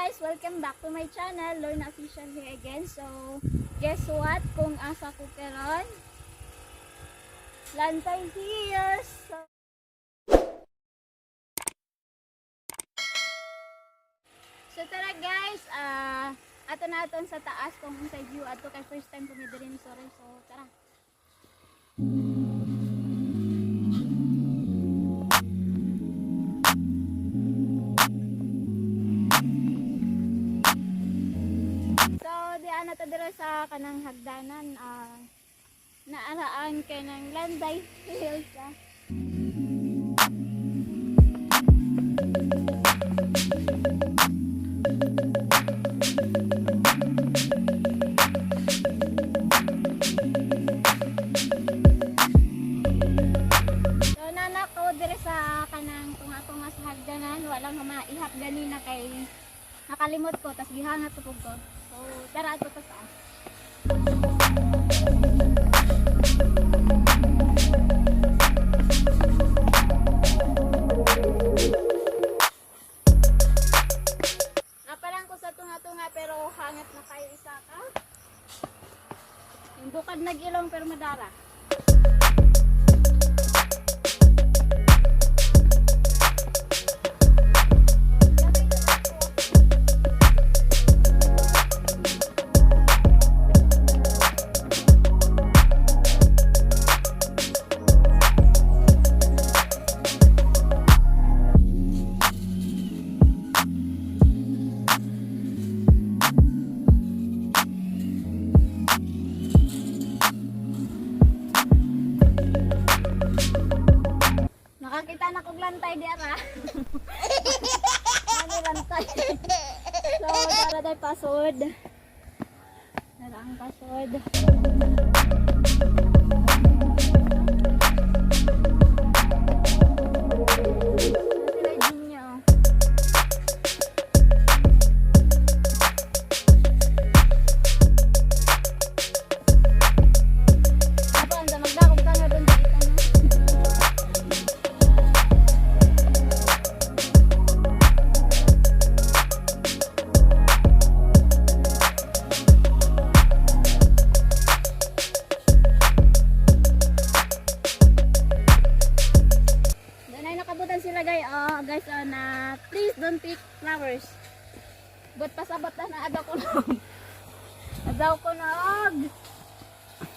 Guys! Welcome back to my channel, Lorna Official here again. So, guess what? Kung asa ko karon? Lantay Hills! So tara guys, ato na aton sa taas kung unsay view ato kay first time ko mi diri ni Soray. So tara. So di ana ta diri sa kanang hagdanan, naaraan kay ng Landay Hills. So nana ko dire sa kanang tunga-tunga sa hagdanan, walang maihap ganina kay nakalimot ko tas gihangat ko ko. So tara ato ta taas. Napalang ko sa tunga-tunga pero hangat na kayo isa ka. Yung bukad nag-ilong pero madara. Nakakita na kog lantay di ara. Ano lantay? So, tara tayo pasod. Tara ang pasod. Sila Junior, oh. Apa, ang magdakop ka nga doon dito na. Doon ay nakabutan sila guys, oh, guys, oh, na please don't pick flowers. But pasabot na na adaw ko nog. Adaw ko nog.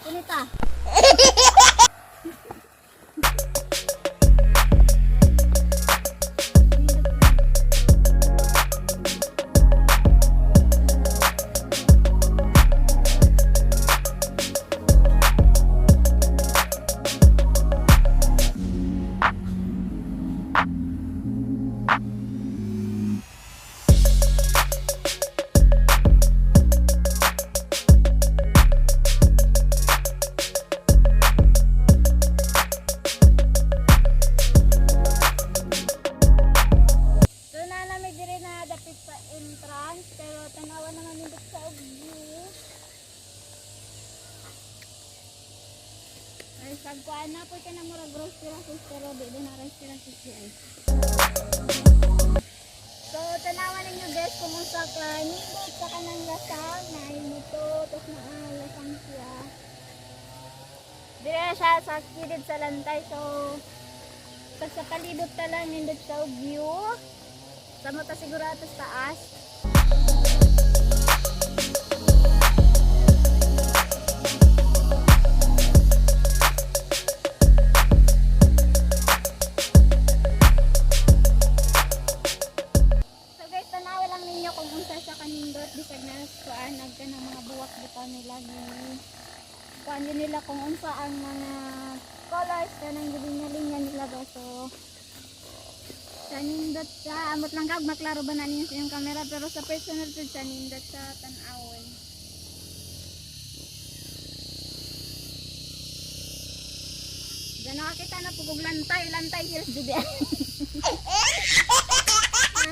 Kunita. So nalamig diri na dapit sa entrance pero tanawa naman nindot sa og view. Ay sagkuan na po ka na murag rose terraces pero di din na rose terraces di ay. So tanawa ninyo guys kung unsa ka nindot sa kanang lasang na mo to tapos naa lasang siya. Dire siya sa kilid sa lantay, so pag sa palibot ta lang nindot sa og view. Sama ta siguro ato sa taas. So guys, tanawa lang ninyo kung unsa siya kanindot bisag na kuan nagka ng mga buwak bitaw nila gi kuan yun nila kung unsa ang mga colors kanang gilinya-linya nila ba. So sa nindot siya, amot lang kag maklaro ba na ninyo sa inyong camera pero sa personal to sa nindot sa tan-awon. Diyan nakakita na po kung lantay, lantay hills dito.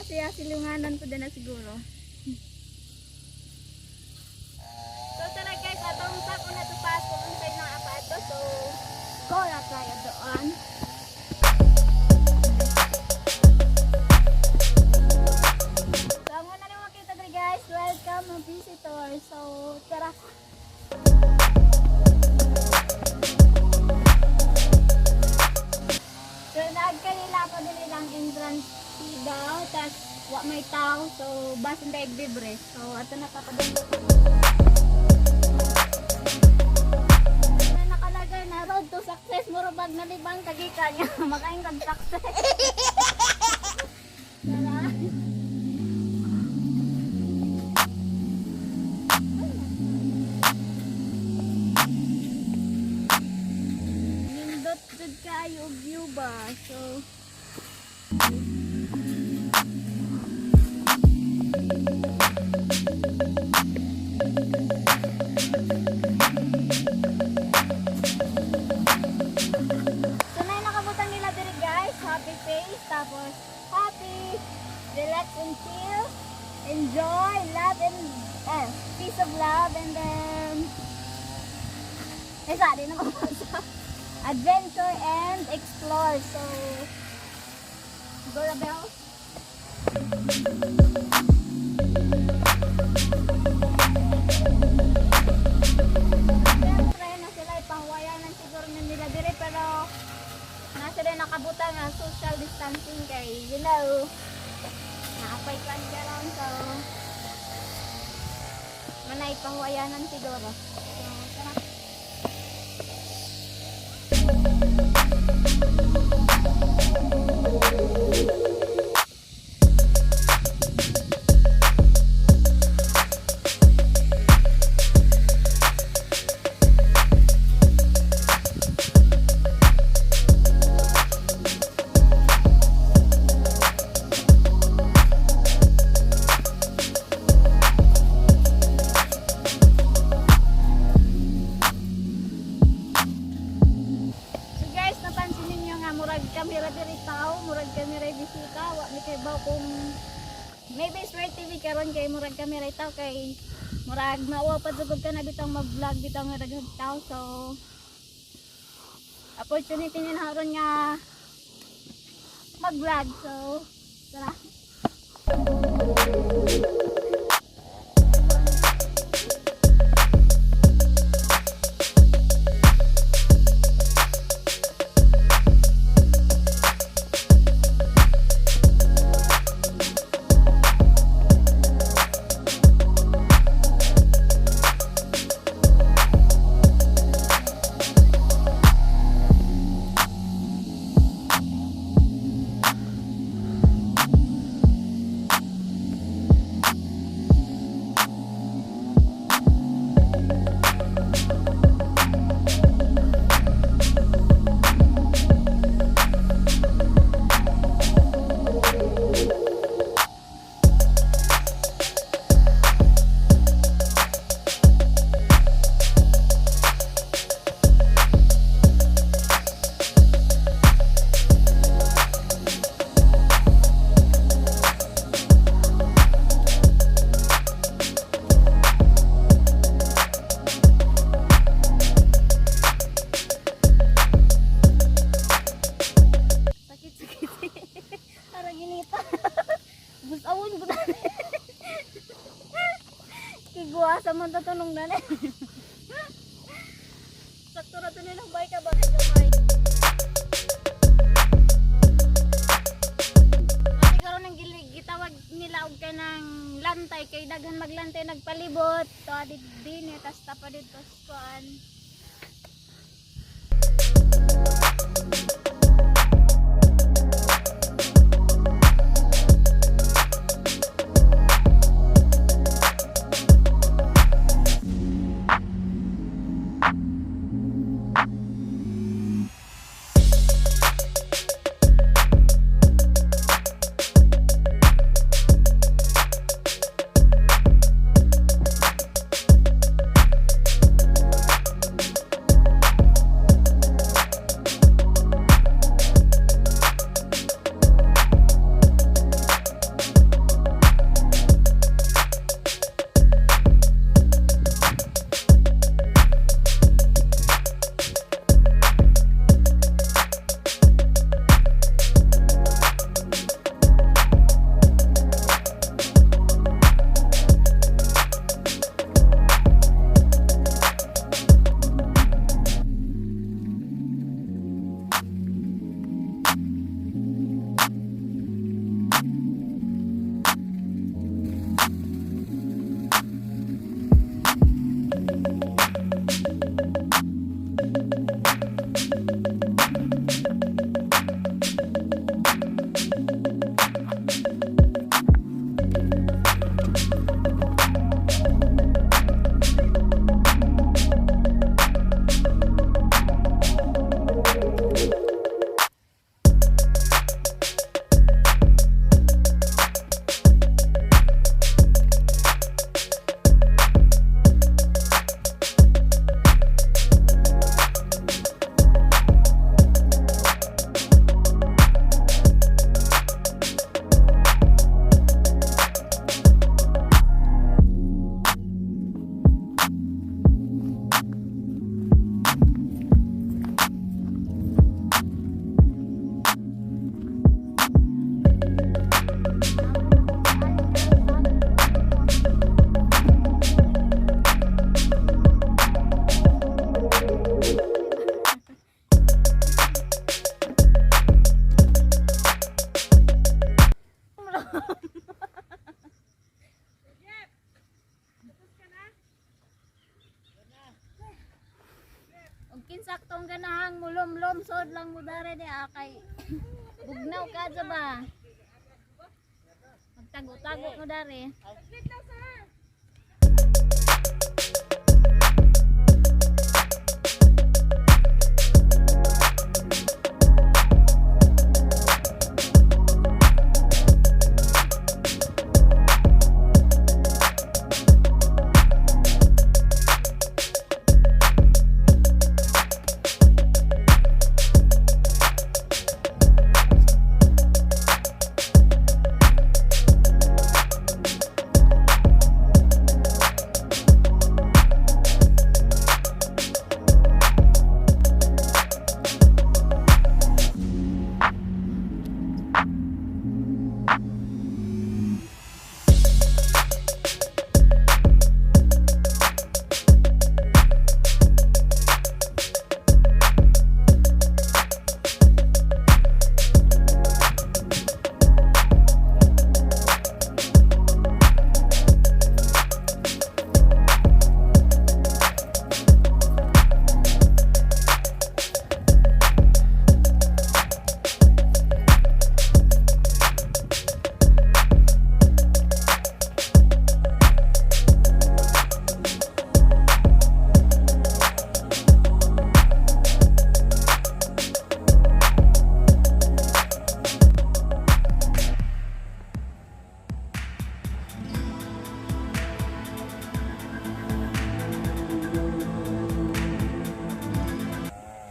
Siya silunganan po din na siguro. So tara guys, atong sako na to pass kung unsay na apato. So go na tayo doon. So ang una na makita mga visitor. So, tara. So, nagkanila pa din nilang entrance fee daw, tas wa may tao, so basin daig libre. So, ato na papadun. Na nakalagay na "Road to Success", muro bag nalibang kagika niya, makain kag success. Tara. Nindot jud kaayo og view ba. So, So na nakabutang nila diri, guys, happy face, tapos happy, relax and chill, enjoy, love and peace of love, and then eh sa di na mabasa. Adventure and explore. So go, Rabel. Siyempre, na sila ipahuwayanan siguro na nila dire, pero na sila nakabuta nga social distancing kay naapay kwan karon, so manay pahuwayanan siguro. So tara. So guys, napansin ninyo nga murag kamera diri tao, murag kamera bisita, wa mi kay kung maybe swerte TV karon kay murag kamera tao, kay murag mauwa pa jud ka na bitang mag-vlog bitaw nga daghang tao. So opportunity ni na karon nga mag-vlog. So tara. Sakit, sakit. Parang inita. Busawon ko na. Kiguasa man tatanong na na. Sakto na to nilang bike ka ba kay gamay. Ate karon ang gitawag nila og kanang lantay kay daghan maglantay nagpalibot. To adit din eh, tas tapa dito sa kuan. Saktong ganahang mulumlum sod lang mo dare di ah, kay bugnaw ka dya ba. Magtago-tago mo dare. Saglit lang sa.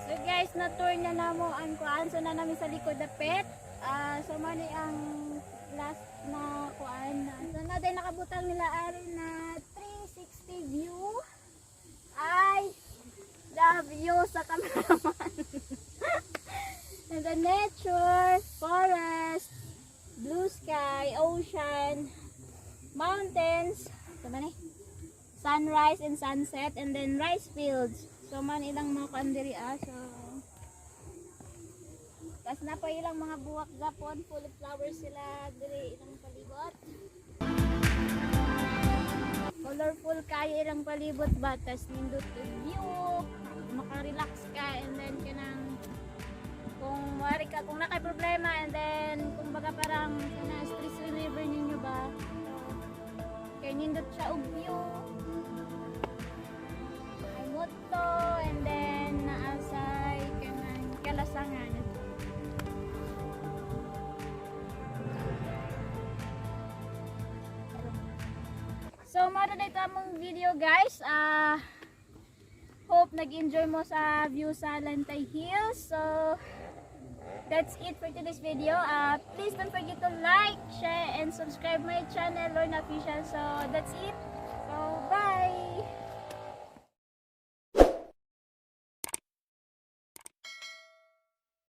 So guys, na-tour na namo ang kuan. So na namin sa likod dapit. Ah, so man ni ang last na kuan. So na din nakabutang nila ari na 360 view. I love you sa cameraman. And the nature, forest, blue sky, ocean, mountains, ito ba ni? Sunrise and sunset, and then rice fields. So man ilang mga kuan diri ah. So tas na pa ilang mga buwak gapon, full of flowers sila diri ilang palibot. Colorful kayo ilang palibot ba, tas nindot yung view, makarelax ka, and then kanang kung wari ka, kung nakay problema, and then kumbaga parang kana stress reliever ninyo ba. So, kay nindot siya og view. Ay moto, and then naasay kanang kalasangan. So, mao na ito among video, guys. Ah, hope nag-enjoy mo sa view sa Lantay Hills. So, that's it for today's video. Please don't forget to like, share, and subscribe my channel, Lorna Official. So, that's it.